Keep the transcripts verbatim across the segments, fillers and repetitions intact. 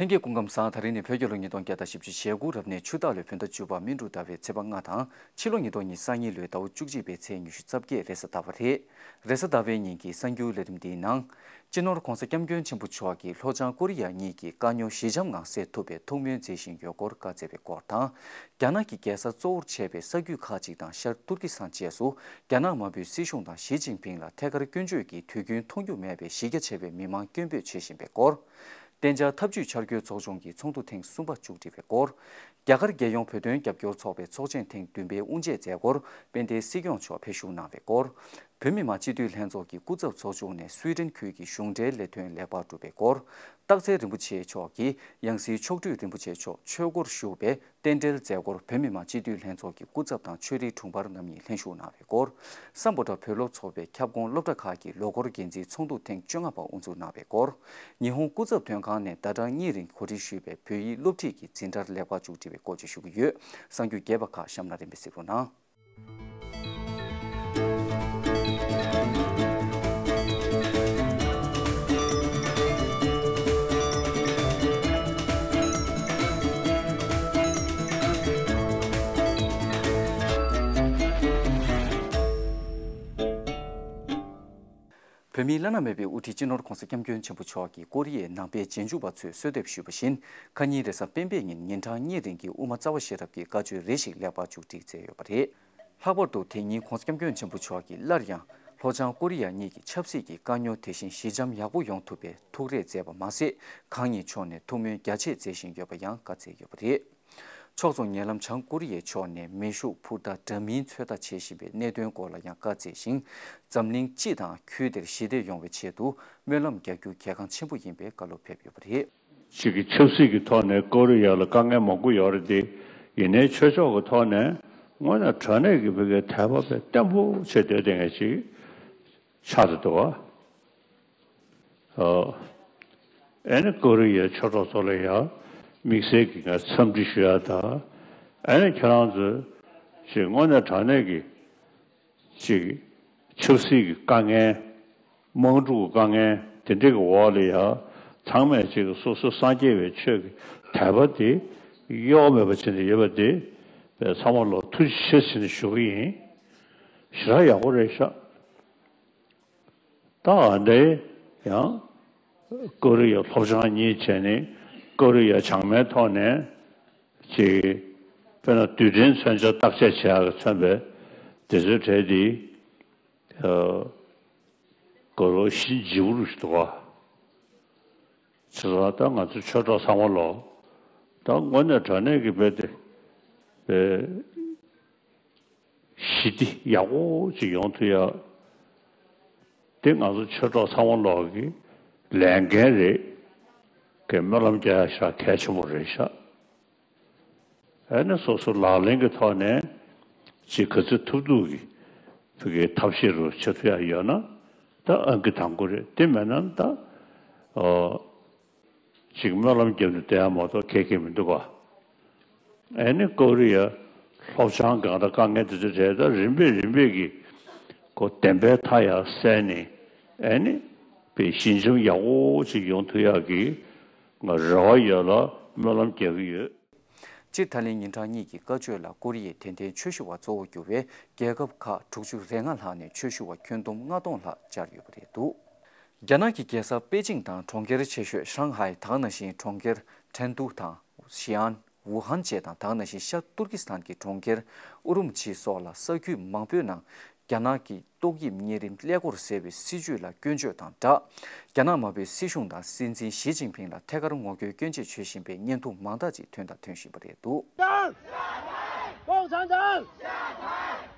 ལྷན་རྒྱས་སྐུ་ཁམས་བཟང་། ད་རིང་ནི་བོད་རྒྱལ་ལོ་ཉིས་སྟོང་བརྒྱ་དང་བཞི་བཅུ་ཞེ་དགུ་རབ་གནས་ཆུ་སྟག་ལོའི་བོད་ཟླ་བཅུ་པ་སྨིན་དྲུག་ཟླ་བའི་ཚེས་པ་ལྔ་དང་། ཕྱི་ལོ་ཉིས་སྟོང་ཉི་ཤུ་རྩ་གཉིས་ལོའི་ཟླ་བ་བཅུ་གཅིག་པའི་ཚེས་ཉི་ཤུ་རྩ་བརྒྱད་རེས་གཟའ་ཟླ་བ་རེད། རེས་གཟའ་ཟླ་བའི་ཉིན་གྱི་གསར་འགྱུར་ལས་རིམ་འདིའི་ནང་། སྤྱི་ནོར་༧གོང་ས་༧སྐྱབས་མགོན་ཆེན་པོ་མཆོག་གིས་ལྷོ་བྱང་ཀོ་རི་ཡ་གཉིས་ཀྱི་དཀའ་རྙོག་ཞི་འཇམ་ངང་སེལ་ཐུབ་པའི་ཐུགས་སྨོན་མཛད་བཞིན་ཡོད་སྐོར་བཀའ་སྩལ་བའི་སྐོར་དང་། རྒྱ་ནག་གི་རྒྱལ་ས་གཙོ་བོར་བྱས་པའི་ས་རྒྱུད་ཁག་ཅིག་དང་ཤར་ཏུར་ཀི་སི་ཐན་བཅས་སུ་རྒྱ་ནག་དམར་པོའི་སྲིད་གཞུང་དང་ཞི་ཅིན་ཕིང་ལ་ཐད་ཀར་སྐྱོན་བརྗོད་ཀྱིས་དུས་རྒྱུན་མཐོང་རྒྱུ་མེད་པའི་གཞི་རྒྱ་ཆེ་བའི་མི་མང་སྐྱོན་འབོད་བྱེད་བཞིན་པའི་སྐོར། གཏན་འཇགས་འཐབ་ཇུས་འཆར་འགོད་ཚོགས་ཆུང་གི་ཚོགས་འདུ་ཐེངས་གསུམ་པ་མཇུག་སྒྲིལ་བའི་སྐོར། རྒྱ་གར་རྒྱལ་ཡོངས་བོད་དོན་རྒྱབ་སྐྱོར་ཚོགས་པའི་ཚོགས་ཆེན་ཐེངས་བདུན་པའི་དབུ་འབྱེད་མཛད་སྒོར་དཔལ་ལྡན་སྲིད་སྐྱོང་མཆོག་ཕེབས་བཞུགས་གནང་བའི་སྐོར། བོད་མི་མང་སྤྱི་འཐུས་ལྷན་ཚོགས་ཀྱི་སྐུ་ཚབ་ཚོགས་ཆུང་ནས་སུའེ་ཏེན་ཁུལ་གྱི་གཞུང་འབྲེལ་ལས་དོན་ལེགས་པར་གྲུབ་པའི་སྐོར། སྟག་འཚེར་རིན་པོ་ཆེ་མཆོག་གིས་ཡང་སྲིད་མཆོག་སྤྲུལ་རིན་པོ་ཆེ་མཆོག་ཆོས་སྒོར་ཞུགས་པའི་རྟེན་འབྲེལ་མཛད་སྒོར་བོད་མི་མང་སྤྱི་འཐུས་ལྷན་ཚོགས་ཀྱི་སྐུ་ཚབ་དང་ཆོས་རིག་དྲུང་འཕར་རྣམ་གཉིས་ལྷན་ཞུགས་གནང་བའི་སྐོར། སམ་བྷོ་ཊ་བོད་སློབ་ཚོགས་པའི་ཁྱབ་ཁོངས་སློབ་གྲྭ་ཁག་གི་ལོ་འཁོར་འགན་འཛིན་ཚོགས་འདུ་ཐེངས་བཅོ་ལྔ་པ་དབུ་འཛུགས་གནང་བའི་སྐོར། ཉི་ཧོང་སྐུ་ཚབ་དོན་ཁང་ནས་ཟླ་གྲངས་གཉིས་རིང་གོ་སྒྲིག་ཞུས་པའི་བོད་ཡིག་སློབ་ཁྲིད་ཀྱི་འཛིན་གྲྭར་ལེགས་པར་མཇུག་སྒྲིལ་བའི་སྐོར་བཅས་ཞུ་གི་ཡོད། གསར་འགྱུར་རྒྱས་པ་ཁག་གཤམ་ལ་རིམ་པས་གཟིགས་རོགས་གནང་། བོད་མིའི་བླ་ན་མེད་པའི་དབུ་ཁྲིད་སྤྱི་ནོར་༧གོང་ས་༧སྐྱབས་མགོན་ཆེན་པོ་མཆོག་གིས་ཀོ་རི་ཡའི་ནང་པའི་རྗེས་འཇུག་པ་ཚོས་གསོལ་འདེབས་ཞུས་པ་བཞིན། ཁ་ཉིན་རེས་གཟའ་སྤེན་པའི་ཉིན་ཉིན་གྲངས་གཉིས་རིང་གི་དབུ་མ་རྩ་བ་ཤེས་རབ་ཀྱི་བཀའ་ཆོས་རེ་ཞིག་ལེགས་པར་མཇུག་སྒྲིལ་མཛད་ཡོད་པ་རེད། ལྷག་པར་དུ་དེ་ཉིན་༧གོང་ས་༧སྐྱབས་མགོན་ཆེན་པོ་མཆོག་གིས་སླར་ཡང་ལྷོ་བྱང་ཀོ་རི་ཡ་གཉིས་ཀྱི་ཆབ་སྲིད་ཀྱི་དཀའ་རྙོག་དེ་བཞིན་ཞི་འཇམ་ཡག་པོ་ཡོང་ཐུབ་པའི་ཐུགས་རེ་མཛད་པ་མ་ཟད། གང་ཉིད་མཆོག་ནས་ཐུགས་སྨོན་རྒྱ་ཆེ་མཛད་བཞིན་ཡོད་པ་ཡང་བཀའ་སྩལ་ཡོད་པ་རེད། ཕྱོགས་མཚུངས་ཉེ་ལམ་བྱང་ཀོ་རི་ཡའི་ཕྱོགས་ནས་མེ་ཤུགས་འཕུར་མདའ་འདྲ་མིན་ཚོད་ལྟ་བྱེད་བཞིན་པའི་གནད་དོན་སྐོར་ལ་ཡང་བཀའ་སྩལ་ཞིང་། འཛམ་གླིང་སྤྱི་དང་ཁུལ་དེར་ཞི་བདེ་ཡོང་བའི་ཆེད་དུ་སྨོན་ལམ་རྒྱག་རྒྱུ་གལ་འགངས་ཆེན་པོ་ཡིན་པའི་བཀའ་སློབ་ཕེབས་ཡོད་པ་རེད། གཅིག་གི་ཆབ་སྲིད་ཀྱི་ཐོག་ནས་ཀོ་རི་ཡ་ལ་དཀའ་ངལ་མང་པོ་ཡོད་རེད་དེ། ཡིན་ནའི་ཆོས་ཕྱོགས་ཀྱི་ཐོག་ནས་དངོས་གནས་དྲང་གནས་ཀྱི་བོད་ཀྱི་དད་པ་དཔེ་བརྟན་པོ་བྱས་སྡོད་བསྡད་མཁན་ཅིག་ཆགས་ཏེ་འདུག་བ། ཨ་ནི་ཀོ་རི་ཡའི་ཆོས་གྲོགས་ཚོ་ལ་ཡང་དམིགས་བསལ་གྱི་ངས་འཚམས་འདྲི་ཞུ་ཡ་དང་། ཨ་ནི་ཁྱེད་རང་ཚོས་ཅིག་དངོས་གནས་དྲང་གནས་ཀྱི་ཅིག་ཆབ་སྲིད་ཀྱི་དཀའ་ངལ། དམག་འཁྲུག་གི་དཀའ་ངལ་དེ་འདྲ་གི་འོག་ལ་ཡང་ཚང་མས་ཅིག་སོ་སོ་སངས་རྒྱས་པའི་ཆོས་ཀྱི་དད་པ་དེ་གཡོ་བ་མེད་པ་བྱས་ནས་ཡོད་པ་དེ་ཚང་མ་ལ་ཐུགས་རྗེ་ཆེ་ཟེར་ནས་ཞུ་གི་ཡིན། ཞེ་དྲག་ཡག་པོ་རེད་ཤག་ད་ཨ་འདྲའི་ཡང་ཀོ་རི་ཡ་ལྷོ་བྱང་གཉིས་བྱས་ནས་ཀོ་རི་ཡ་བྱང་མའི་ཐོག་ནས་ཅིག་དཔེར་ན་རྡུལ་ཕྲན་མཚོན་ཆ་བརྟག་དཔྱད་བྱེད་ཡག་གི་མཚོན་པའི་དེ་ཚོའི་གྲས་དེ་ཨ་གོ་ལོ་ཤིན་ལྗིད་པོ་རུ་ཞིག་འདུག་བ། བྱས་ཙང་ད་ང་ཚོ་ཆོས་གྲོགས་ཚང་མ་ལོ་ད་དངོས་གནས་དྲང་གནས་ཀྱི་དཔེ་དེ་དཔེ། ཞི་བདེ་ཡག་པོ་ཅིག་ཡོང་ཐུབ་ཡ། དེ་ང་ཚོ་ཆོས་གྲོགས་ཚང་མ་ལོག་གི་ལས་འགན་རེད། གི་སྨོན་ལམ་རྒྱག་ཡ་ཞེ་དྲག་གལ་ཆེན་པོ་རེད་ཤག་ཨ་ནི་སོ་སོ་ལག་ལེན་གྱི་ཐོག་ནས་ཅིག་ག་ཚོད་ཐུབ་ཐུབ་ཀྱི་བོད་ཀྱི་ཐབས་ཤེས་རུ་བྱེད་ཐུབ་ཡ་ཡོད་ན་ད་ཨང་ཀི་དང་པོ་རེད། དེ་མེད་ན་ད་ཨོ། ཅིག་སྨོན་ལམ་རྒྱབ་ནས་བསྡད་ཡ་མ་གཏོགས་གལ་གལ་མི་འདུག་ག་ཨ་ནི་ཀོ་རི་ཡ་ལྷོ་བྱང་གང་ལྟར་དཀའ་ངལ་དེ་ཚོ་རེད། ད་རིམ་པས་རིམ་པས་ཀྱིས་ཁོ་བདེན་པའི་མཐའ་ཡར་གསལ་ནས་ཨ་ནི་དཔེ་ཞི་འཇམ་ཡག་པོ་ཅིག་ཡོང་ཐུབ་ཡག་གི་ང་རེ་བ་ཡོད་ལ་སྨོན་ལམ་རྒྱག་གི་ཡོད། སྤྱིར་ད་ལན་ཉིན་གྲངས་གཉིས་ཀྱི་བཀའ་ཆོས་ལ་ཀོ་རི་ཡའི་དད་ལྡན་ཆོས་ཞུ་བ་གཙོ་བོ་གྱུར་བའི་རྒྱལ་ཁབ་ཁག་དྲུག་ཅུ་རེ་ལྔ་ལྷག་ནས་ཆོས་ཞུ་བ་ཁྱོན་བསྡོམས་ལྔ་སྟོང་ལྷག་བཅར་ཡོད་པ་རེད་འདུག་རྒྱ་ནག་གི་རྒྱལ་ས་པེ་ཅིང་དང་གྲོང་ཁྱེར་ཆེ་ཤོས་ཧྲང་ཧའེ། ད་ག་ནང་བཞིན་གྲོང་ཁྱེར་ཁྲེན་ཏུའུ་དང་ཞི་ཨན། ཝུ་ཧན་བཅས་དང་། ད་ག་ནང་བཞིན་ཤར་ཏུར་ཀི་སི་ཐན་གྱི་གྲོང་ཁྱེར་ཨུ་རུམ་ཆི་སོགས་ལ་ས་ཁུལ་མང་པོའི་ནང་རྒྱ་ནག་གི་ཏོག་དབྱིབས་གཉན་རིམས་ཀླད་ཀོར་ཟེར་བའི་སྲིད་ཇུས་ལ་སྐྱོན་བརྗོད་དང་སྦྲགས། རྒྱ་ནག་དམར་པོའི་སྲིད་གཞུང་དང་སྲིད་འཛིན་ཞི་ཅིན་ཕིང་ལ་ཐད་ཀར་ངོ་རྒོལ་སྐྱོན་བརྗོད་བྱེད་བཞིན་པའི་བརྙན་ཐུང་མང་དག་ཅིག་ཐོན་དང་ཐོན་བཞིན་པ་རེད་འདུག 共产党！下台！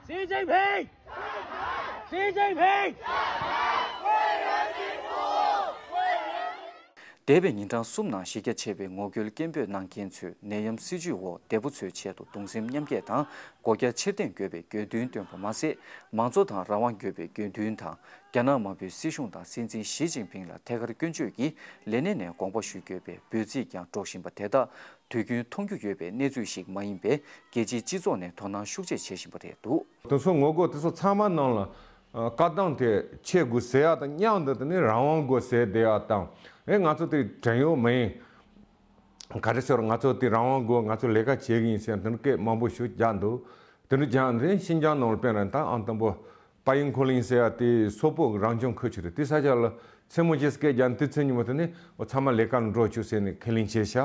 习近平！下台！习近平！下台！为人民服务！为人民服务！ འདས་པའི་ཉིན་གྲངས་གསུམ་ནང་གཞི་རྒྱ་ཆེ་བའི་ངོ་རྒོལ་སྐད་འབོད་གནང་མཁན་ཚོས་ནད་ཡམས་སྲིད་ཇུས་འོག་འདས་པོ་ཚོའི་ཆེད་དུ་གདུང་སེམས་མཉམ་སྐྱེད་དང་སྒོ་རྒྱ་ཕྱིར་འཐེན་དགོས་པའི་དགོས་འདུན་བཏོན་པ་མ་ཟད། མང་གཙོ་དང་རང་དབང་དགོས་པའི་དགོས་འདུན་དང་། རྒྱ་ནག་དམར་པོའི་སྲིད་གཞུང་དང་སྲིད་འཛིན་ཞི་ཅིན་ཕིང་ལ་ཐད་ཀར་སྐྱོན་བརྗོད་ཀྱིས་ལས་གནས་ནས་དགོངས་པ་ཞུ་དགོས་པའི་འབོད་ཚིག་ཀྱང་སྒྲོག་བཞིན་པ་དེ་དག་དུས་རྒྱུན་མཐོང་རྒྱུ་ཡོད་པའི་གནས་ཚུལ་ཞིག་མ་ཡིན་པས། རྒྱལ་སྤྱིའི་སྤྱི་ཚོགས་ནས་དོ་སྣང་ཤུགས་ཆེ་བྱེད་བཞིན་པ་རེད་འདུག་དེ་ཚོ་ངོ་རྒོལ་དེ་ཚོ་ཚང་མ་ནང་ལ་ཨ་བཀའ་གདམས་དེ་ཆེ་དགོས་ཟེར་ཡ་དང་མཉམ་དུ་དེ་ནི་རང་དབང་དགོས་ཟེར་བསྡད་ཡ་དང་། ཨེ་ང་ཚོ་དེ་བྲན་གཡོག་མ་ཡིན། ག་རེ་ཟེར་ང་ཚོ་དེ་རང་དབང་དགོས། ང་ཚོ་ལས་ཀ་བྱེད་གི་ཡིན་ཟེར་དེ་འདྲ་སྐད་མང་པོ་ཞིག་རྒྱག་འདུག་དེ་འདྲ་རྒྱག་འདི་ཤིན་ཅང་ནང་ལ་དཔེར་ན་ད་ཨང་དང་པོ་པ་ཡིན་ཁོ་ལིན་ཟེར་ཡ་དེ་སོག་པོ་རང་སྐྱོང་ཁུལ་ཅིག་རེད། དེ་ས་ཆ་ལ་མཚན་མོ་རྗེས་སུ་སྐད་རྒྱག་དུས་ཚོད་ཉིན་མོ་དེ་ནས་འོ་ཚང་མ་ལས་ཀ་ལ་འགྲོ་བཅུག་ཟེར་ནས་ཁས་ལེན་བྱས་ཤག་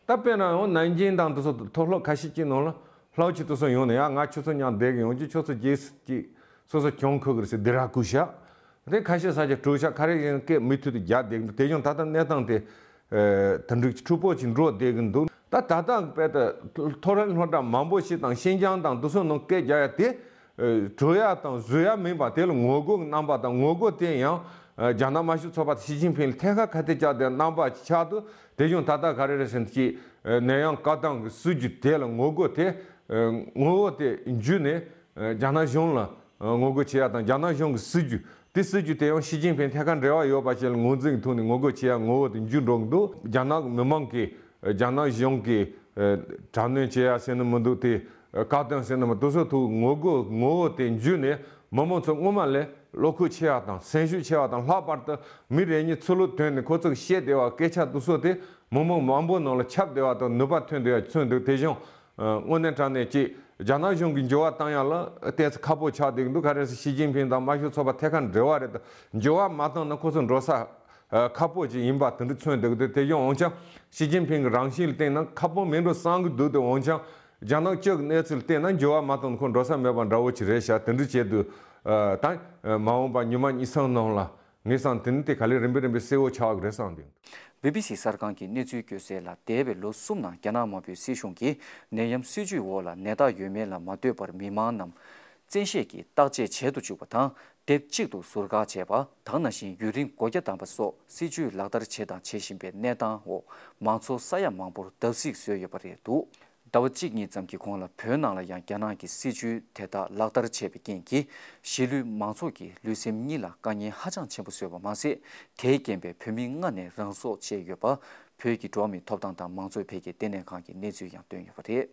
ད་དཔེར་ན་འོ་ནན་ཅིང་དང་དེ་ཚོ་མཐོ་སློབ་ཁ་ཤས་ཅིག་ནང་ལ་སློབ་ཕྱི་དེ་ཚོ་ཡོང་ནས་ཡ་ང་ཁྱོད་ཚོ་མཉམ་བསྡད་གི་ཡོང་གི་ཁྱོད་ཚོ་རྗེས་སུ་ཅིག་སོ་སོ་གྱོང་ཁུག་གི་རེད་ཟེར་སྡིགས་ར་བསྐུལ་ཤག་དེ་ཁ་ཤས་ས་ཆ་གྲོས་ཤག་ཁ་རེ་ཡིན་སྐད་མི་མཐུད་དུ་རྒྱག་བསྡད་གི་འདུག་དེ་བཞིན་ད་ལྟ་གནས་སྟངས་དེ་ཨ་དེ་འདྲ་འཁྲུག་པོ་ཅིག་འགྲོ་བསྡད་གི་འདུག་ད་ད་ལྟ་དཔེ་ད་མཐོ་རིམ་སློབ་གྲྭ་མང་པོ་ཞིག་དང་ཤིན་ཅང་དང་དེ་ཚོ་ནང་སྐད་རྒྱག་ཡ་དེ་ཨ་གྲོལ་ཡ་དང་བཟོད་ཡ་མིན་པ་དེ་ལ་ངོ་རྒོལ་གྱི་རྣམ་པ་དང་ངོ་རྒོལ་དེ་ཡང་ཨ་རྒྱ་ནག་དམར་ཤོག་ཚོགས་པ་དང་ཞི་ཅིན་ཕིང་ལ་ཐད་ཀར་ཁ་གཏད་བཅག་བསྡད་རྣམ་པ་ཅིག་ཆགས་འདུག་དེ་བཞིན་ད་ལྟ་ག་རེ་རེད་ཟེར་ན་ཅིག་ཨ་ནད་ཡམས་བཀག་སྡོམ་གྱི་སྲིད་ཇུས་དེ་ལ་ངོ་རྒོལ་དེ་ཨ་ངོ་བོ་དེ་བརྒྱུད་ནས་ཨ་རྒྱ་ནག་གཞུང་ལ་ཨ་ངོ་རྒོལ་བྱེད་ཡ་དང་རྒྱ་ནག་གཞུང་གི་སྲིད་ཇུས་དེ་སྲིད་ཇུས་དེ་ཡང་ཞི་ཅིན་ཕིང་ཐད་ཀར་འབྲེལ་བ་ཡོད་པ་ཞིག་ལ་ངོས་འཛིན་གྱི་ཐོག་ནས་ངོ་རྒོལ་བྱེད་ཡ་ངོ་བོ་དེ་འགྱུར་འགྲོ་གི་འདུག་རྒྱ་ནག་གི་མི་མང་གིས་རྒྱ་ནག་གཞུང་གིས་ཨ་དྲག་གནོན་བྱེད་ཡ་ཟེར་ནི་མི་འདུག་དེ་ཨ་བཀག་སྡོམ་ཟེར་ནི་མི་འདུག་སོ་ཐུག་ངོ་རྒོལ་ངོ་བོ་དེ་བརྒྱུད་ནས་མི་མང་ཚོ་སྔོན་མ་ལས་བློ་ཁོག་ཆེ་བ་དང་སེམས་ཤུགས་ཆེ་བ་དང་ལྷག་པར་དུ་མི་རེ་གཉིས་ཚུར་ལོག་ཐོན་ནས་ཁོ་ཚོ་གིས་བཤད་བསྡད་པ་སྐད་ཆ་དེ་ཚོ་དེ་མི་མང་མང་པོ་ནང་ལ་ཁྱབ་བསྡད་པ་དང་ནུས་པ་ཐོན་བསྡད་པ་མཚོན་འདུག་དེ་བཞིན་ཨ་དངོས་གནས་དྲང་གནས་ཀྱི་རྒྱ་ནག་གཞུང་གིས་འགྱུར་བ་བཏང་ཡ་ལ་ཏོག་ཙམ་ཁག་པོ་ཆགས་བསྡད་ཀྱི་འདུག་ག་རེ་ཟེར་ཞི་ཅིན་ཕིང་དང་དམར་ཤོག་ཚོགས་པ་ཐད་ཀར་འབྲེལ་བ་རེད་དང་འགྱུར་བ་མ་བཏང་ན་ཁོ་ཚོ་འགྲོ་ས་ཨ་ཁག་པོ་ཅིག་ཡིན་པ་དེ་འདྲ་མཚོན་འདུག་དེ་དེ་བཞིན་འོན་ཀྱང་ཞི་ཅིན་ཕིང་གི་རང་བཞིན་ལ་བལྟས་ན་ཁག་པོ་མིན་འགྲོ་བསམ་གྱི་འདུག་དེ་འོན་ཀྱང་རྒྱ་ནག་སྤྱི་གི་གནས་ཚུལ་ལ་བལྟས་ན་འགྱུར་བ་མ་བཏང་ན་ཁོ་འགྲོ་ས་མེད་པ་འདྲ་བོ་ཅིག་རེད་ཤག་དེ་འདྲ་བྱས་དུས་ཨ་ད་མ་འོངས་པ་ཉི་མ་གཉིས་གསུམ་ནང་ལ་ངས་བསམ་དེ་ནི་དེ་ག་ལེ་རིམ་པས་རིམ་པས་གསལ་བོ་ཆགས་ཀྱི་རེད་བསམ་འདུག་བི་བི་སི་གསར་ཁང་གིས་གནས་ཚུལ་བཀོད་གསལ་ལ། འདས་པའི་ལོ་གསུམ་ནང་རྒྱ་ནག་དམར་པོའི་སྲིད་གཞུང་གིས་ནད་ཡམས་སྲིད་ཇུས་འོག་ལ་ནད་རྟགས་ཡོད་མེད་ལ་མ་ལྟོས་པར་མི་མང་རྣམས་བཙན་ཤེད་ཀྱིས་བརྟག་དཔྱད་བྱེད་དུ་བཅུག་པ་དང་། སྡེབ་གཅིག་ཏུ་ཟུར་བཀག་བྱས་པ། ད་ག་ནང་བཞིན་ཡུན་རིང་སྒོ་རྒྱ་བསྡམས་པ་སོགས་སྲིད་ཇུས་ལག་བསྟར་བྱས་དང་བྱེད་བཞིན་པའི་གནས་སྟངས་འོག་མང་ཚོགས་ས་ཡ་མང་པོར་བརྡབ་གསིག་བཟོས་ཡོད་པ་རེད་འདུག་ཟླ་བ་གཅིག་གཉིས་ཙམ་གྱི་གོང་ལ་བོད་ནང་ལ་ཡང་རྒྱ་ནག་གི་སྲིད་ཇུས་དེ་དག་ལག་བསྟར་བྱས་པའི་རྐྱེན་གྱིས་གཞིས་ལུས་མང་ཚོགས་ཀྱི་ལུས་སེམས་གཉིས་ལ་དཀའ་ངལ་ཧ་ཅང་ཆེན་པོ་བཟོས་པ་མ་ཟད། དེའི་རྐྱེན་པས་བོད་མི་ལྔ་ནས་རང་སྲོག་བཅད་ཡོད་པ། བོད་ཀྱི་འགྲོ་བ་མིའི་ཐོབ་ཐང་དང་མང་གཙོའི་འཕེལ་རྒྱས་ལྟེ་གནས་ཁང་གིས་གནས་ཚུལ་ཡང་བཏོན་ཡོད་པ་རེད།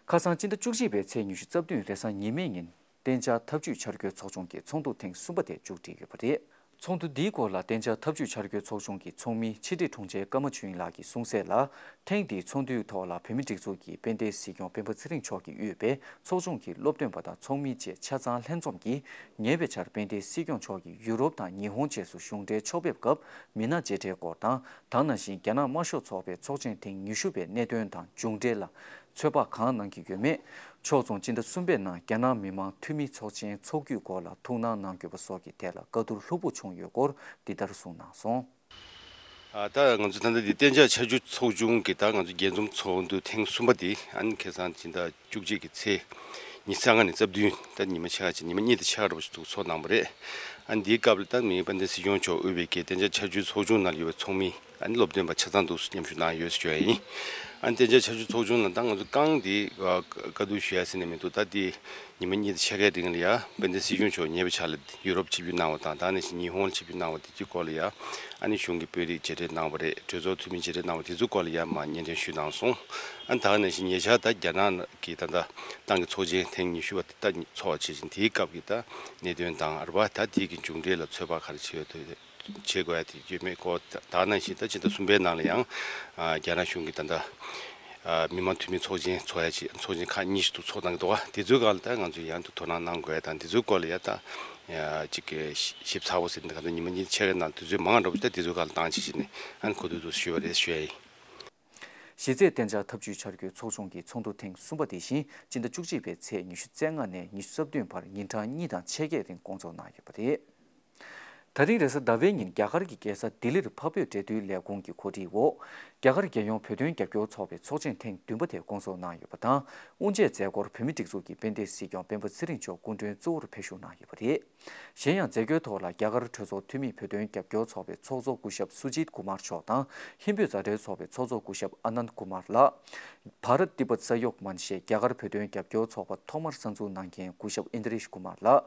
ཁ་སང་སྤྱི་ཟླ་བཅུ་གཅིག་པའི་ཚེས་ཉི་ཤུ་རྩ་བདུན་རེས་གཟའ་ཉི་མའི་ཉིན་གཏན་འཇགས་འཐབ་ཇུས་འཆར་འགོད་ཚོགས་ཆུང་གི་ཚོགས་འདུ་ཐེངས་གསུམ་པ་དེ་མཇུག་སྒྲིལ་ཡོད་པ་རེད། ཚོགས་འདུ་འདིའི་སྐོར་ལ་གཏན་འཇགས་འཐབ་ཇུས་འཆར་འགོད་ཚོགས་ཆུང་གི་ཚོགས་མི་ཕྱི་དྲིལ་དྲུང་ཆེ་ཀརྨ་ཆོས་དབྱིངས་ལགས་ཀྱིས་གསུངས་གསལ་ལ། ཐེངས་འདིའི་ཚོགས་འདུའི་ཐོག་ལ་བོད་མིའི་སྒྲིག་འཛུགས་ཀྱི་དཔལ་ལྡན་སྲིད་སྐྱོང་སྤེན་པ་ཚེ་རིང་མཆོག་གིས་དབུས་པའི་ཚོགས་ཆུང་གི་སློབ་སྟོན་པ་དང་ཚོགས་མི་བཅས་ཆ་ཚང་ལྷན་འཛོམས་ཀྱིས་ཉེ་བའི་ཆར་དཔལ་ལྡན་སྲིད་སྐྱོང་མཆོག་གིས་ཡུ་རོབ་དང་ཉི་ཧོང་བཅས་སུ་གཞུང་འབྲེལ་ཕྱོགས་ཕེབས་སྐབས་མི་སྣ་མཇལ་འཕྲད་སྐོར་དང་། ད་ག་ནང་བཞིན་རྒྱ་ནག་དམར་ཤོག་ཚོགས་པའི་ཚོགས་ཆེན་ཐེངས་ཉི་ཤུ་པའི་གནད་དོན་དང་མཇུག་འབྲེལ་ལ་ཚོད་དཔག་གང་གནང་གི་ཡོད་མེད། ཕྱོགས་མཚུངས་སྤྱི་ཟླ་གསུམ་པའི་ནང་རྒྱ་ནག་མི་དམངས་འཐུས་མི་ཚོགས་ཆེན་འཚོགས་རྒྱུའི་སྐོར་ལ་ཐུགས་སྣང་གནང་དགོས་པ་སོགས་ཀྱི་ཐད་ལ་བཀའ་བསྡུར་ལྷུག་པོ་བྱུང་ཡོད་སྐོར་འདི་ལྟར་གསུངས་གནང་སོང་། ཨ་ད་ང་ཚོ་ད་ལྟ་འདི་གཏན་འཇགས་འཆར་ཇུས་ཚོགས་ཆུང་གི་ད་ང་ཚོ་རྒྱས་འཛོམས་ཚོགས་འདུ་ཐེངས་གསུམ་པ་འདི་ཨ་ནི་ཁ་སང་སྤྱི་ཟླ་བཅུ་གཅིག་གི་ཚེས་ཉི་ཤུ་རྩ་ལྔ་ནས་རྩ་བདུན་ད་ཉི་མ་ཕྱེད་ཀ་ཅིག་ཉི་མ་གཉིས་དང་ཕྱེད་ཀ་འདྲ་པོ་ཞིག་འདུག་ཚོགས་གནང་བ་རེད། ཨ་ནི་འདིའི་སྐབས་ལ་ད་ངའི་དཔལ་ལྡན་སྲིད་སྐྱོང་མཆོག་དབུས་པའི་གི་གཏན་འཇགས་འཆར་ཇུས་ཚོགས་ཆུང་ནང་ལ་ཡོད་པའི་ཚོགས་མི་ཨ་ནི་སློབ་སྟོན་པ་ཆ་ཚང་འདུག་མཉམ་ཞུགས་གནང་ཡོད་ཞུ་ཡ་ཡིན། ཨ་ནི་གཏན་འཇགས་འཆར་ཇུས་ཚོགས་ཆུང་ནང་ད་ང་ཚོ་རྐང་འདི་བཀའ་བསྡུར་ཞུ་ཡ་ཟེར་ནས་མི་འདུག་ད་འདི་ཉི་མ་གཉིས་དང་ཕྱེད་ཀའི་རིང་ལ་ཡ་དཔལ་ལྡན་སྲིད་སྐྱོང་མཆོག་ཉེ་བའི་ཆར་ལ་ཡུ་རོབ་ཆིབས་བསྒྱུར་གནང་བ་དང་ད་ནང་བཞིན་ཉི་ཧོང་ལ་ཆིབས་བསྒྱུར་གནང་བ་དེ་གི་སྐོར་ལ་ཡ་ཨ་ནི་གཞུང་གི་དཔོན་རིགས་མཇལ་འཕྲད་གནང་བ་རེད། གྲོས་ཚོགས་འཐུས་མི་མཇལ་འཕྲད་གནང་བ་དེ་ཚོའི་སྐོར་ལ་ཡ་མར་སྙན་སྒྲོན་ཞུས་གནང་སོང་། ཨ་ནི་ད་ག་ནང་བཞིན་ཉེ་ཆར་ད་རྒྱ་ནག་གི་ད་ལྟ་ཏང་གི་ཚོགས་ཆེན་ཐེངས་ཉི་ཤུ་པ་དེ་ད་ཚོགས་པ་བྱེད་བཞིན་དེའི་སྐབས་ཀྱི་ད་གནད་དོན་དང་རེད་པ། ད་དེའི་གི་མཇུག་འབྲས་ལ་ཚོད་དཔག་ག་རེ་བྱེད་ཡོད་དེ་བྱེད་དགོས་ཡ་དེ་ཡོད་མེད་སྐོར་ད་ག་ནང་བཞིན་ད་ཕྱི་ཟླ་གསུམ་པའི་ནང་ལ་ཡང་ཨ་རྒྱ་ནག་གཞུང་གི་ད་ལྟ་ཨ་མི་དམངས་འཐུས་མི་ཚོགས་ཆེན་ཚོགས་ཡ་ཆེད་ཚོགས་ཆེན་ཁག་གཉིས་ཤིག་ཏུ་ཚོགས་གནང་གི་འདུག་ག་དེ་ཚོའི་སྒང་ལ་ད་ང་ཚོས་ཡང་དུ་དོ་སྣང་གནང་དགོས་ཡ་དང་དེ་ཚོའི་སྐོར་ལ་ཡ་ད་ཨ་ཅིག་གི་ཞིབ་ཚགས་པོ་ཟེར་ནས་ག་ཚོད་ཉི་མ་གཉིས་ཕྱེད་ཀའི་ནང་དུས་ཚོད་མང་འགྲོ་བ་ཞིག་ད་དེ་ཚོའི་སྒང་ལ་བཏང་བྱེད་བཞིན་ནས་ཨ་ནི་གོ་བསྡུར་དུ་ཞུས་པ་རེད་ཞུ་ཡ་ཡིན། གཞི་རྩའི་གཏན་འཇགས་འཐབ་ཇུས་འཆར་འགོད་ཚོགས་ཆུང་གི་ཚོགས་འདུ་ཐེངས་གསུམ་པ་དེ་བཞིན་སྤྱི་ཟླ་བཅུ་གཅིག་པའི་ཚེས་ཉི་ཤུ་རྩ་ལྔ་ནས་ཉི་ཤུ་རྩ་བདུན་བར་ཉིན་གྲངས་གཉིས་དང་ཕྱེད་ཀའི་རིང་སྐོང་ཚོགས་གནང་ཡོད་པ་རེད། ད་རིང་རེས་གཟའ་ཟླ་བའི་ཉིན་རྒྱ་གར་གྱི་རྒྱལ་ས་ལྡི་ལིར་འཕགས་བོད་འབྲེལ་མཐུད་ལས་ཁུངས་ཀྱི་གོ་སྒྲིག་འོག་རྒྱ་གར་རྒྱལ་ཡོངས་བོད་དོན་རྒྱབ་སྐྱོར་ཚོགས་པའི་ཚོགས་ཆེན་ཐེངས་བདུན་པ་དེ་སྐོང་ཚོགས་གནང་ཡོད་པ་དང་། དབུ་འབྱེད་མཛད་སྒོར་བོད་མིའི་སྒྲིག་འཛུགས་ཀྱི་དཔལ་ལྡན་སྲིད་སྐྱོང་སྤེན་པ་ཚེ་རིང་མཆོག་སྐུ་མགྲོན་གཙོ་བོར་ཕེབས་བཞུགས་གནང་ཡོད་པ་རེད། གཞན་ཡང་མཛད་སྒོའི་ཐོག་ལ་རྒྱ་གར་གྲོས་ཚོགས་འཐུས་མིས་བོད་དོན་རྒྱབ་སྐྱོར་ཚོགས་པའི་ཚོགས་གཙོ་སྐུ་ཞབས་སུ་ཇིད་ཀུ་མར་མཆོག་དང་ཧིན་བོད་མཛའ་འབྲེལ་ཚོགས་པའི་ཚོགས་གཙོ་སྐུ་ཞབས་ཨ་ནནྡ་ཀུ་མར་ལགས། བྷ་རཏ་ཏི་བྷཏ་ས་ཡོག་མན་ཞེས་རྒྱ་གར་བོད་དོན་རྒྱབ་སྐྱོར་ཚོགས་པ་ཐོག་མར་གསར་འཛུགས་གནང་མཁན་སྐུ་ཞབས་ཨིན་དྲེཤ་ཀུ་མར་ལགས།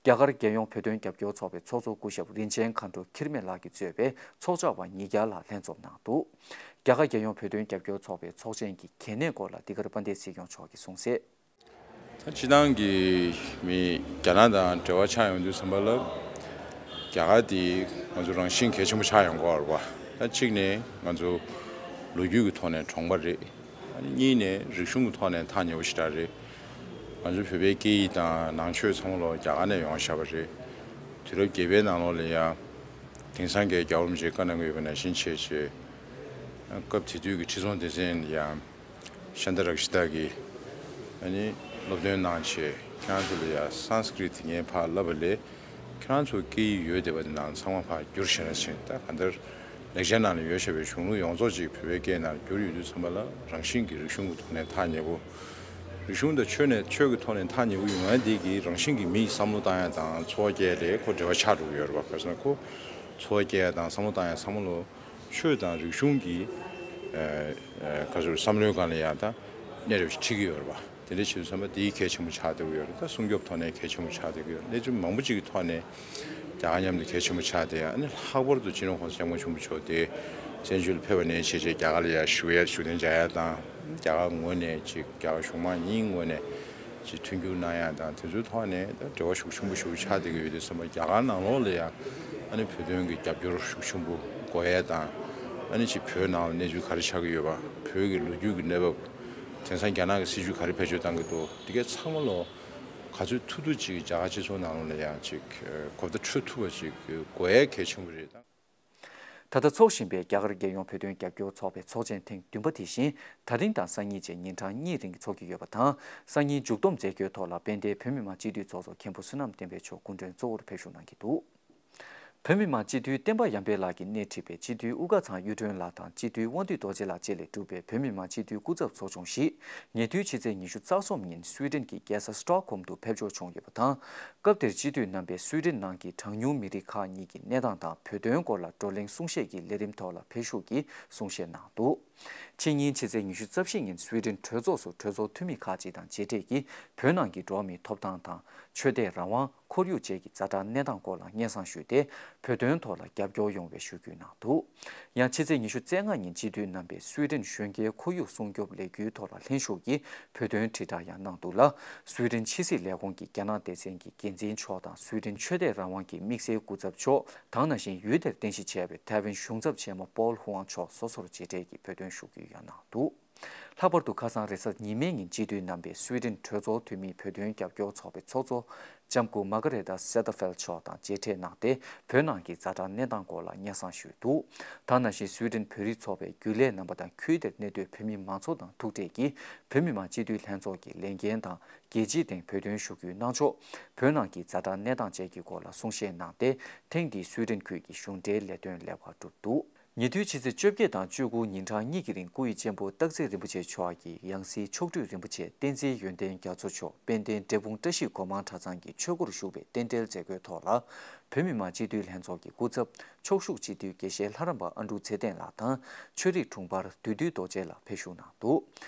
རྒྱ་གར་རྒྱལ་ཡོངས་བོད་དོན་རྒྱབ་སྐྱོར་ཚོགས་པའི་ཚོགས་གཙོ་སྐུ་ཞབས་རིན་ཆེན་མཁའ་འགྲོ་ཁེར་མེ་ལགས་ཀྱིས་གཙོས་པའི་ཚོགས་བཅར་བ་ཉིས་བརྒྱ་ལྷག་ལྷན་འཛོམས་གནང་འདུག་རྒྱ་གར་རྒྱལ་ཡོངས་བོད་དོན་རྒྱབ་སྐྱོར་ཚོགས་པའི་ཚོགས་ཆེན་གྱི་གལ་གནད་སྐོར་ལ་འདི་གར་དཔལ་ལྡན་སྲིད་སྐྱོང་མཆོག་གིས་གསུངས་གསལ། ད་སྤྱིར་བཏང་གི་མི་རྒྱ་ནག་དང་འབྲེལ་བ་ཆགས་ཡོང་དུས་ཙམ་པ་ལ་རྒྱ་གར་དེ་ང་ཚོ་རང་བཞིན་གལ་ཆེན་པོ་ཆགས་ཡོང་གི་ཡོད་རེད་པ། ད་གཅིག་ནས་ང་ཚོ་ ལོ་རྒྱུས་ཀྱི་ཐོག་ནས་གྲོང་པ་རེད། ཨ་ནི་གཉིས་ནས་རིག་གཞུང་གི་ཐོག་ནས་ཐག་ཉེ་པོ་ཞེ་དྲག་རེད། ང་ཚོའི་བོད་པའི་སྐད་ཡིག་དང་ནང་ཆོས་ཚང་མ་ལོ་རྒྱ་གར་ནས་ཡོང་བཞག་པ་རེད། དུས་རབས་བརྒྱད་པའི་ནང་ལོགས་ལ་ཡང་དེང་སང་གི་རྒྱལ་བ་རིན་པོ་ཆེས་བཀའ་གནང་གི་ཡོད་པ་ནང་བཞིན་བྱས་བྱས། སྐབས་དེ་དུས་ཀྱི་ཁྲི་སྲོང་ལྡེ་བཙན་ཡང་ཤཱནྟ་རཀྵི་ཏ་གིས་ཨ་ནི་སློབ་སྟོན་གནང་བྱས། ཁྱེད་རང་ཚོ་ལ་ཡང་སཾ་སྐྲྀ་ཏ་དེ་ངས་ཕར་བསླབས་པ་ལས། ཁྱེད་རང་ཚོ་སྐད་ཡིག་ཡོད་བསྡད་པ་དེ་ནང་ཚང་མ་ཕར་བསྒྱུར་བྱས་ན་ཕྱིན། ད་གང་ལྟར་ལེགས་སྦྱར་ནང་ལ་ཡོད་བཞག་པའི་གཞུང་ལུགས་ཡོངས་རྫོགས་ཅིག་བོད་པའི་སྐད་ནང་བསྒྱུར་ཡོད་དུས་ཙམ་པ་ལ། རང་བཞིན་གྱིས་རིག་གཞུང་གི་ཐོག་ནས་ཐག་ཉེ་པོ། རིག་གཞུང་དང་ཆོས་ནས་ཆོས་ཀྱི་ཐོག་ནས་ཐག་ཉེ་པོ་ཡོང་ཡ་དེ་གིས་རང་བཞིན་གྱིས་མི་ཡི་བསམ་བློ་བཏང་ཡ་དང་འཚོ་བ་སྐྱེལ་ཡ་ལ་ཁོ་འབྲེལ་བ་ཆགས་འགྲོ་གི་ཡོད་རེད་པ། ག་རེ་ཟེར་ན་ཁོ་འཚོ་བ་སྐྱེལ་ཡ་དང་བསམ་བློ་བཏང་ཡ་ཚང་མ་ལོ་ཆོས་དང་རིག་གཞུང་གི་ཨ་ཨ་ག་རེ་ཟེར་བསམ་བློའི་སྒང་ལ་ཡང་ད་གནད་རེ་ཞིག་འཁྲིལ་གྱི་ཡོད་རེད་པ། དེ་འདྲ་བྱེད་དུས་ཙམ་པ་དེའི་གལ་ཆེན་པོ་ཆགས་བསྡད་ཀྱི་ཡོད་རེད། ད་སྲུང་སྐྱོབ་ཐོག་ནས་གལ་ཆེན་པོ་ཆགས་བསྡད་ཀྱི་ཡོད་རེད། གནས་ཚུལ་མང་པོ་ཅིག་གི་ཐོག་ནས་རྒྱ་གར་མཉམ་དུ་གལ་ཆེན་པོ་ཆགས་བསྡད་ཡ། ཨ་ནི་ལྷག་པར་དུ་སྤྱི་ནོར་༸གོང་ས་༸སྐྱབས་མགོན་ཆེན་པོ་མཆོག་དེ་བཙན་བྱོལ་ལ་ཕེབས་པ་ནས་བྱས་བྱས་རྒྱ་གར་ལ་ཡ་བཞུགས་ཡ་བཞུགས་གདན་འཇགས་ཡ་དང་། རྒྱ་གར་ངོས་ནས་ཅིག་རྒྱ་གར་གཞུང་མང་གཉིས་ངོས་ནས་ཅིག་མཐུན་འགྱུར་གནང་ཡ་དང་། དེ་ཚོའི་ཐོག་ནས་ད་འབྲེལ་བ་ཤུགས་ཆེན་པོ་ཞེ་པོ་ཆགས་བསྡད་ཀྱི་ཡོད་དུས་ཙམ་པ། རྒྱ་གར་ནང་ལོགས་ལ་ཡ་ཨ་ནི་བོད་དོན་གྱི་རྒྱབ་སྐྱོར་ཤུགས་ཆེན་པོ་དགོས་ཡ་དང་། ཨ་ནི་ཅིག་བོད་ནང་ལ་གནས་ཚུལ་ག་རེ་ཆགས་ཀྱི་ཡོད་པ། བོད་ཀྱི་ལོ་རྒྱུས་ཀྱི་གནས་བབ། དེང་སང་རྒྱ་ནག་གི་སྲིད་བྱུས་ག་རེ་བེད་སྤྱོད་བཏང་གི་འདུག་འདི་གའི་ཚང་མ་ལོ་ག་ཚོད་ཐུབ་ཐུབ་ཅིག་རྒྱ་གར་སྤྱི་ཚོགས་ནང་ལོགས་ལ་ཡང་ཅིག་གོ་བརྡ་འཕྲོད་ཐུབ་པ་ཅིག་དགོས་ཡ་གལ་ཆེན་པོ་རེད། ད་ལྟ་འཚོགས་བཞིན་པའི་རྒྱ་གར་རྒྱལ་ཡོངས་བོད་དོན་རྒྱབ་སྐྱོར་ཚོགས་པའི་ཚོགས་ཆེན་ཐེངས་བདུན་པ་དེ་བཞིན་ད་རིང་དང་སང་ཉིན་བཅས་ཉིན་གྲངས་གཉིས་རིང་འཚོགས་ཀྱི་ཡོད་པ་དང་། སང་ཉིན་མཇུག་བསྡོམས་མཛད་སྒོའི་ཐོག་ལ་དཔལ་ལྡན་བོད་མི་མང་སྤྱི་འཐུས་ཚོགས་གཙོ་མཁན་པོ་བསོད་ནམས་བསྟན་འཕེལ་མཆོག་སྐུ་མགྲོན་གཙོ་བོར་ཕེབས་ཞུགས་གནང་གི་འདུག་བོད་མི་མང་སྤྱི་འཐུས་བསྟན་པ་ཡར་འཕེལ་ལགས་ཀྱིས་སྣེ་ཁྲིད་པའི་སྤྱི་འཐུས་དབུ་དཀར་ཚང་གཡུ་སྒྲོན་ལགས་དང་སྤྱི་འཐུས་དབང་འདུས་རྡོ་རྗེ་ལགས་བཅས་ལས་གྲུབ་པའི་བོད་མི་མང་སྤྱི་འཐུས་སྐུ་ཚབ་ཚོགས་ཆུང་ཞིག་ཉེ་དུས་ཕྱི་ཚེས་ཉི་ཤུ་རྩ་གསུམ་ཉིན་སུའེ་ཏེན་གྱི་རྒྱལ་ས་སི་ཊོག་ཧོམ་དུ་ཕེབས་འབྱོར་བྱུང་ཡོད་པ་དང་། སྐབས་དེར་སྤྱི་འཐུས་རྣམ་པས་སུའེ་ཏེན་ནང་གི་གྲངས་ཉུང་མི་རིགས་ཁག་གཉིས་ཀྱི་གནས་སྟངས་དང་བོད་དོན་སྐོར་ལ་བགྲོ་གླེང་གསུང་བཤད་ཀྱི་ལས་རིམ་ཐོག་ལ་ཕེབས་ཞུགས་ཀྱིས་གསུང་བཤད་གནང་འདུག་ཕྱི་ཉིན་ཕྱི་ཚེས་ཉི་ཤུ་རྩ་བཞི་ཉིན་སུའེ་ཏེན་གྲོས་ཚོགས་སུ་གྲོས་ཚོགས་འཐུས་མི་ཁག་ཅིག་དང་མཇལ་འཕྲད་ཀྱིས་བོད་ནང་གི་འགྲོ་བ་མིའི་ཐོབ་ཐང་དང་ཆོས་དད་རང་དབང་། ཁོར་ཡུག་བཅས་ཀྱི་ཛ་དྲག་གནས་སྟངས་སྐོར་ལ་སྙན་སེང་ཞུས་ཏེ། བོད་དོན་ཐོག་ལ་རྒྱབ་སྐྱོར་ཡོང་བའི་ཞུ་སྐུལ་གནང་འདུག་ཡང་ཕྱི་ཚེས་ཉི་ཤུ་རྩ་ལྔ་ཉིན་སྤྱི་འཐུས་རྣམ་པས་སུའེ་ཏེན་གཞོན་སྐྱེས་ཁོར་ཡུག་སྲུང་སྐྱོབ་ལས་འགུལ་ཐོག་ལ་ལྷན་ཞུགས་ཀྱིས་བོད་དོན་དྲིལ་བསྒྲགས་ཡང་གནང་འདུག་ལ། སུའེ་ཏེན་ཕྱི་སྲིད་ལས་ཁུངས་ཀྱི་རྒྱ་ནག་སྡེ་ཚན་གྱི་འགན་འཛིན་མཆོག་དང་སུའེ་ཏེན་ཆོས་དད་རང་དབང་གི་དམིགས་བསལ་སྐུ་ཚབ་མཆོག་དང་། ནང་བཞིན་ཡུལ་དེར་རྟེན་གཞི་བྱས་པའི་ཐའེ་ཝན་གཞུང་ཚབ་ཆེན་མོ་པོལ་ཧུའང་མཆོག་སོ་སོར་མཇལ་འཕྲད་ཀྱིས་བོད་དོན་ཞུ་སྐུལ་ཡང་གནང་འདུག་ལྷག་པར་དུ་ཁ་སང་རེས་གཟའ་ཉི་མའི་ཉིན་སྤྱི་འཐུས་རྣམ་པས་སུའེ་ཏེན་གྲོས་ཚོགས་འཐུས་མིའི་བོད་དོན་རྒྱབ་སྐྱོར་ཚོགས་པའི་ཚོགས་གཙོ་ལྕམ་སྐུ་མ་ཀ་རེ་ཏཱ་སེ་ཏ་ཕེལ་མཆོག་དང་མཇལ་འཕྲད་གནང་སྟེ། བོད་ནང་གི་ཛ་དྲག་གནས་སྟངས་སྐོར་ལ་སྙན་སེང་ཞུས་འདུག་ད་ནང་བཞིན་སུའེ་ཏེན་བོད་རིགས་ཚོགས་པའི་རྒྱུན་ལས་རྣམ་པ་དང་ཁུལ་དེར་གནས་སྡོད་བོད་མི་མང་ཚོགས་དང་ཐུག་འཕྲད་ཀྱིས་བོད་མི་མང་སྤྱི་འཐུས་ལྷན་ཚོགས་ཀྱི་ལས་འགན་དང་། རྒྱལ་སྤྱིའི་སྟེང་བོད་དོན་ཞུ་སྐུལ་གནང་ཕྱོགས། བོད་ནང་གི་ཛ་དྲག་གནས་སྟངས་བཅས་ཀྱི་སྐོར་ལ་གསུང་བཤད་གནང་སྟེ། ཐེངས་འདིའི་སུའེ་ཏེན་ཁུལ་གྱི་གཞུང་འབྲེལ་ལས་དོན་ལེགས་པར་གྲུབ་འདུག་ཉེ་དུས་ཕྱི་ཚེས་བཅོ་བརྒྱད་དང་བཅུ་དགུ་ཉིན་གྲངས་གཉིས་ཀྱི་རིང་སྐུ་ཡི་གཅེན་པོ་སྟག་འཚེར་རིན་པོ་ཆེ་མཆོག་གི་ཡང་སྲིད་མཆོག་སྤྲུལ་རིན་པོ་ཆེ་བསྟན་འཛིན་ཡོན་ཏན་རྒྱ་མཚོ་མཆོག་དཔལ་ལྡན་འབྲས་སྤུངས་བཀྲ་ཤིས་སྒོ་མང་གྲྭ་ཚང་གི་ཆོས་སྒོར་ཞུགས་པའི་རྟེན་འབྲེལ་མཛད་སྒོའི་ཐོག་ལ། བོད་མི་མང་སྤྱི་འཐུས་ལྷན་ཚོགས་ཀྱི་སྐུ་ཚབ་ཕྱོགས་བཞུགས་སྤྱི་འཐུས་དགེ་བཤེས་ལྷ་རམས་པ་ཨ་འབྲུག་ཚེ་བརྟན་ལགས་དང་ཆོས་རིག་དྲུང་འཕར་བདུད་འདུལ་རྡོ་རྗེ་ལགས་ཕེབས་ཞུགས་གནང་འདུག་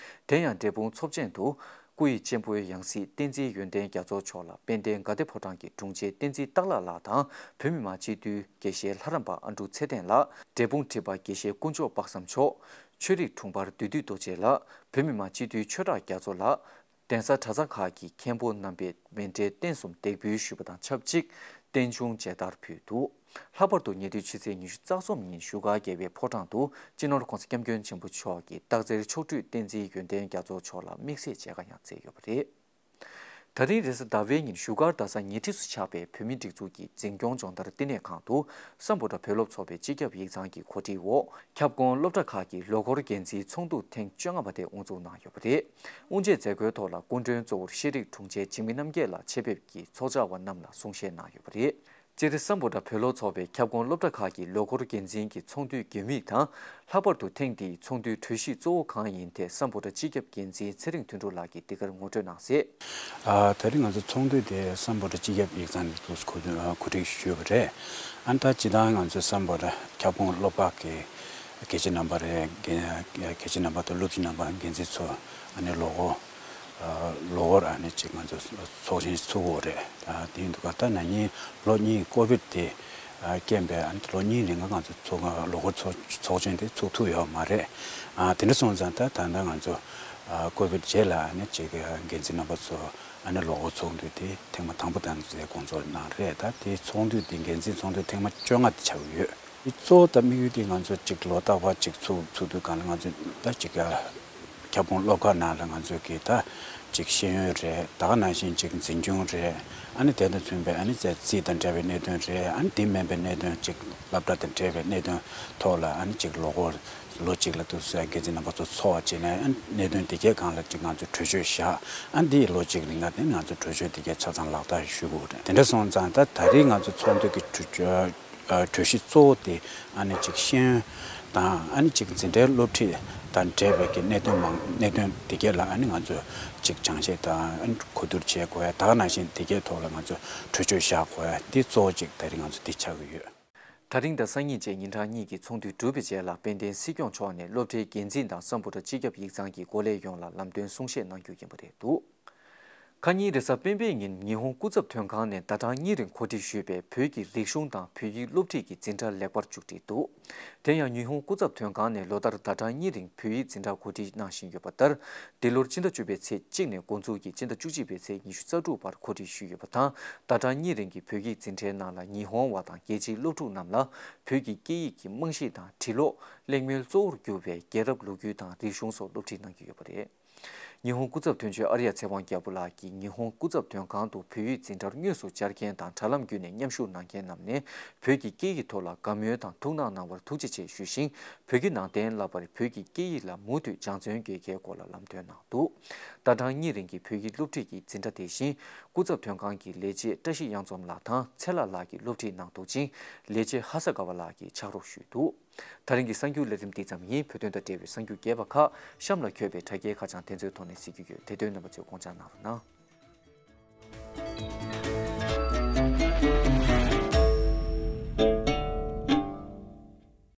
དེ་ཡང་འབྲས་སྤུངས་ཚོགས་ཆེན་དུ། སྐུ་ཡི་གཅེན་པོའི་ཡང་སྲིད་བསྟན་འཛིན་ཡོན་ཏན་རྒྱ་མཚོ་མཆོག་ལ་དཔལ་ལྡན་དགའ་བདེ་ཕོ་བྲང་གི་དྲུང་ཆེ་བསྟན་འཛིན་སྟག་ལྷ་ལགས་དང་བོད་མི་མང་སྤྱི་འཐུས་དགེ་བཤེས་ལྷ་རམས་པ་ཨ་འབྲུག་ཚེ་བརྟན་ལགས། འབྲས་སྤུངས་ཁྲི་པ་དགེ་བཤེས་དཀོན་མཆོག་དཔག་བསམ་མཆོག་ཆོས་རིག་དྲུང་འཕར་བདུད་འདུལ་རྡོ་རྗེ་ལགས། བོད་མི་མང་སྤྱི་འཐུས་ཆོས་གྲགས་རྒྱ་མཚོ་ལགས། གདན་ས་གྲྭ་ཚང་ཁག་གི་མཁན་པོ་རྣམ་པས་མཎྜལ་རྟེན་གསུམ་འདེགས་འབུལ་ཞུས་པ་དང་ཆབས་ཅིག་རྟེན་འབྱུང་མཇལ་དར་ཕུལ་འདུག་ལྷག་པར་དུ་ཉེ་དུས་ཕྱི་ཚེས་ཉི་ཤུ་རྩ་གསུམ་ཉིན་བཞུགས་སྒར་རྒྱལ་བའི་ཕོ་བྲང་དུ་སྤྱི་ནོར་༸གོང་ས་༸སྐྱབས་མགོན་ཆེན་པོ་མཆོག་གིས་སྟག་འཚེར་མཆོག་སྤྲུལ་བསྟན་འཛིན་ཡོན་ཏན་རྒྱ་མཚོ་མཆོག་ལ་དམིགས་བསལ་མཇལ་ཁ་ཡང་བསྩལ་ཡོད་པ་རེད། ད་རིང་རེས་གཟའ་ཟླ་བའི་ཉིན་བཞུགས་སྒར་རྡ་ས་ཉེ་འཁྲིས་སུ་ཆགས་པའི་བོད་མིའི་སྒྲིག་འཛུགས་ཀྱི་འཛིན་སྐྱོང་སྦྱོང་བརྡར་བསྟི་གནས་ཁང་དུ་སམ་བྷོ་ཊ་བོད་སློབ་ཚོགས་པའི་སྤྱི་ཁྱབ་ཡིག་ཚང་གི་གོ་སྒྲིག་འོག་ཁྱབ་ཁོངས་སློབ་གྲྭ་ཁག་གི་ལོ་འཁོར་འགན་འཛིན་ཚོགས་འདུ་ཐེངས་བཅོ་ལྔ་པ་དེ་དབུ་འཛུགས་གནང་ཡོད་པ་རེད། དབུ་འབྱེད་མཛད་སྒོའི་ཐོག་ལ་སྐུ་མགྲོན་གཙོ་བོར་ཤེས་རིག་དྲུང་ཆེ་འཇིགས་མེད་རྣམ་རྒྱལ་ལགས་ཆེད་ཕེབས་ཀྱིས་ཚོགས་བཅར་བ་རྣམས་ལ་གསུང་བཤད་གནང་ཡོད་པ་རེད། སྤྱིར་སམ་བྷོ་ཊ་བོད་སློབ་ཚོགས་པའི་ཁྱབ་ཁོངས་སློབ་གྲྭ་ཁག་གི་ལོ་འཁོར་འགན་འཛིན་གྱི་ཚོགས་འདུའི་དགོས་དམིགས་དང་། ལྷག་པར་དུ་ཐེངས་འདིའི་ཚོགས་འདུའི་གྲོས་གཞི་གཙོ་བོ་གང་ཡིན་ཐད་སམ་བྷོ་ཊ་སྤྱི་ཁྱབ་འགན་འཛིན་ཚེ་རིང་དོན་གྲུབ་ལགས་ཀྱིས་འདི་གར་ངོ་སྤྲོད་གནང་གསལ། ཨ། ད་རིང་ང་ཚོ་ཚོགས་འདུ་དེ་སམ་བྷོ་ཊ་སྤྱི་ཁྱབ་ཡིག་ཚང་ནས་འདུག་གོ་གོ་སྒྲིག་ཞུས་པ་རེད། ཨ་ནི་ད་སྤྱིར་བཏང་ང་ཚོ་སམ་བྷོ་ཊ་ཁྱབ་ཁོངས་སློབ་ཁག་གི་དགེ་ཆེ་རྣམ་པ་རེད། དགེ་དགེ་ཆེ་རྣམ་པ་དང་སློབ་སྤྱི་རྣམ་པ། འགན་འཛིན་ཚོ། ཨ་ནི་ལོ་འཁོར། ཨ། ལོ་འཁོར་ཨ་ནི་ཅིག་ང་ཚོ་ཚོགས་ཆེན་ཚུགས་ཡོད་རེད། ཨ། དེ་ཡིན་དུས་ད་ན་ནིང་ལོ་གཉིས་ཀྱི་ཀོ་བིད་དེ་ཨ་རྐྱེན་པས་ཨ་ནི་ལོ་གཉིས་རིང་ང་ཚོ་ཚོགས་ལོ་འཁོར་ཚོགས་ཚོགས་ཆེན་དེ་ཚུགས་ཐུབ་ཡོད་མ་རེད། ཨ། དེ་འདྲ་སོང་ཙང་ད་ད་ལྟ་ང་ཚོ་ཨ་ཀོ་བིད་རྗེས་ལ་ཨ་ནི་ཅིག་འགན་འཛིན་རྣམ་པ་ཚོ་ཨ་ནི་ལོ་འཁོར་ཚོགས་འདུ་དེ་ཐེངས་མ་དང་པོ་དང་དེ་སྐོང་ཚོགས་གནང་རེད། ད་དེ་ཚོགས་འདུ་དེ་འགན་འཛིན་ཚོགས་འདུ་ཐེངས་མ་བཅོ་ལྔ་དེ་ཆགས་ཀྱི་ཡོད། འདི་གཙོ་བོ་དང་དམིགས་ཡུལ་དེ་ང་ཚོ་གཅིག་ལོ་ལྟར་བ་གཅིག་ཚུགས་ཚུགས་དུས་གང་ལ་ང་ཚོ་ད་གཅིག་ཁྱབ་ཁོངས་སློབ་གྲྭ་ནང་ལ་ང་ཚོ་གི་ད་གཅིག་ཤེས་ཡོན་རེད། ད་ག་ནང་བཞིན་གཅིག་འཛིན་སྐྱོང་རེད། ཨ་ནི་དེ་དང་མཚུངས་པའི་ཨ་ནི་རྩིས་དང་འབྲེལ་བའི་གནད་དོན་རེད། ཨ་ནི་དེ་མིན་པའི་གནད་དོན་གཅིག་སློབ་གྲྭ་དང་འབྲེལ་བའི་གནད་དོན་ཐོག་ལ་ཨ་ནི་གཅིག་ལོ་འཁོར་ལོ་གཅིག་ལ་དུ་སོ་ཡ་འགན་འཛིན་རྣམ་པ་ཚོ་ཚོགས་བྱས་ནས་ཨ་ནི་གནད་དོན་དེ་གའི་སྒང་ལ་གཅིག་ང་ཚོ་གྲོས་ཆོད་བཞག་ཨ་ནི་དེ་ལོ་གཅིག་རིང་ལ་དེ་ང་ཚོ་གྲོས་ཆོད་དེ་གའི་ཆ་ཚང་ལག་བསྟར་ཞུ་དགོས་རེད། དེ་འདྲ་སོང་ཙང་ད་ད་རེས་ང་ཚོ་ཚོགས་འདུ་གི་གྲོས་ཆོད། ཨ་གྲོས་གཞི་གཙོ་བོ་དེ་ཨ་ནི་གཅིག་ཤེས་ཡོན་དང་ཨ་ནི་གཅིག་འཛིན་གྲྭའི་སློབ་ཁྲིད་དང་འབྲེལ་བའི་གི་གནད་དོན་མང་གནད་དོན་དེ་གས་ལ་ཨ་ནི་ང་ཚོས་གཅིག་སྦྱང་བཤད་དང་ཨ་ནི་གོ་བསྡུར་བྱེད་དགོས་ཡ། ད་ག་ནང་བཞིན་དེ་གས་ཐོག་ལ་ང་ཚོས་གྲོས་ཆོད་བཞག་དགོས་ཡ་དེ་གཙོ་བོ་གཅིག་ད་རེས་ང་ཚོ་དེ་ཆགས་ཀྱི་ཡོད། ད་རིང་དང་སང་ཉིན་བཅས་ཉིན་གྲངས་གཉིས་ཀྱི་ཚོགས་འདུ་གྲུབ་པའི་རྗེས་ལ་དཔལ་ལྡན་སྲིད་སྐྱོང་མཆོག་ནས་སློབ་གྲྭའི་འགན་འཛིན་དང་སམ་བྷོ་ཊ་སྤྱི་ཁྱབ་ཡིག་ཚང་གི་འགོ་ལས་ཡོངས་ལ་ལམ་སྟོན་གསུང་བཤད་གནང་རྒྱུ་ཡིན་པ་རེད་འདུག་ཁ་ཉིན་རེས་གཟའ་སྤེན་པའི་ཉིན་ཉི་ཧོང་སྐུ་ཚབ་དོན་ཁང་ནས་ཟླ་གྲངས་གཉིས་རིང་གོ་སྒྲིག་ཞུས་པའི་བོད་ཀྱི་རིག་གཞུང་དང་བོད་ཡིག་སློབ་ཁྲིད་ཀྱི་འཛིན་གྲྭ་ལེགས་པར་མཇུག་སྒྲིལ་འདུག་དེ་ཡང་ཉི་ཧོང་སྐུ་ཚབ་དོན་ཁང་ནས་ལོ་ལྟར་ཟླ་གྲངས་གཉིས་རིང་བོད་ཡིག་འཛིན་གྲྭ་གོ་སྒྲིག་གནང་བཞིན་ཡོད་པ་ལྟར། འདི་ལོར་སྤྱི་ཟླ་བཅུ་པའི་ཚེས་གཅིག་ནས་འགོ་འཛུགས་ཀྱིས་སྤྱི་ཟླ་བཅུ་གཅིག་པའི་ཚེས་ཉི་ཤུ་རྩ་དྲུག་བར་གོ་སྒྲིག་ཞུས་ཡོད་པ་དང་། ཟླ་གྲངས་གཉིས་རིང་གི་བོད་ཡིག་འཛིན་གྲྭའི་ནང་ལ་ཉི་ཧོང་བ་དང་རྒྱལ་སྤྱིའི་སློབ་ཕྲུག་རྣམས་ལ་བོད་ཀྱི་སྐད་ཡིག་གི་རྨང་གཞི་དང་འབྲི་ཀློག་གླེང་མོལ་གཙོ་བོར་གྱུར་པའི་རྒྱལ་རབས་ལོ་རྒྱུས་དང་རིག་གཞུང་སོགས་སློབ་ཁྲིད་གནང་རྒྱུ་ཡོད་པ་རེད། ཉི་ཧོང་སྐུ་ཚབ་དོན་གཅོད་ཨར་ཡ་ཚེ་དབང་རྒྱལ་པོ་ལགས་ཀྱིས་ཉི་ཧོང་སྐུ་ཚབ་དོན་ཁང་དུ་བོད་ཡིག་འཛིན་གྲྭར་དངོས་སུ་བཅར་མཁན་དང་དྲ་ལམ་བརྒྱུད་ནས་མཉམ་ཞུགས་གནང་མཁན་རྣམས་ནས་བོད་ཀྱི་སྐད་ཡིག་ཐོག་ལ་དགའ་མོས་དང་ཐུགས་སྣང་གནང་བར་ཐུགས་རྗེ་ཆེ་ཞུ་ཞིང་། བོད་ཀྱི་ནང་བསྟན་བསླབ་པར་བོད་ཀྱི་སྐད་ཡིག་ལ་མུ་མཐུད་སྦྱང་བརྩོན་དགོས་གལ་སྐོར་ལ་ལམ་སྟོན་གནང་འདུག་ཟླ་གྲངས་གཉིས་རིང་གི་བོད་ཡིག་སློབ་ཁྲིད་ཀྱི་འཛིན་གྲྭ་དེ་བཞིན་སྐུ་ཚབ་དོན་ཁང་གི་ལས་བྱེད་བཀྲ་ཤིས་གཡང་འཛོམས་ལགས་དང་ཚེ་ལྷ་ལགས་ཀྱིས་སློབ་ཁྲིད་གནང་འདུག་ཅིང་། ལས་བྱེད་ཧ་ས་ག་བ་ལགས་ཀྱིས་ཕྱག་རོགས་ཞུས་འདུག་ད་རིང་གི་གསར་འགྱུར་ལས་རིམ་འདི་ཙམ་ཡིན། བོད་དོན་དང་འབྲེལ་བའི་གསར་འགྱུར་རྒྱས་པ་ཁག་གཤམ་ལ་འཁོད་པའི་དྲ་རྒྱའི་ཁ་བྱང་དེ་ཚོའི་ཐོག་ནས་གཟིགས་རྒྱུ་ཡོད། དེ་དོན་རྣམ་པ་ཚོས་དགོངས་འཇགས་གནང་རོགས་གནང་།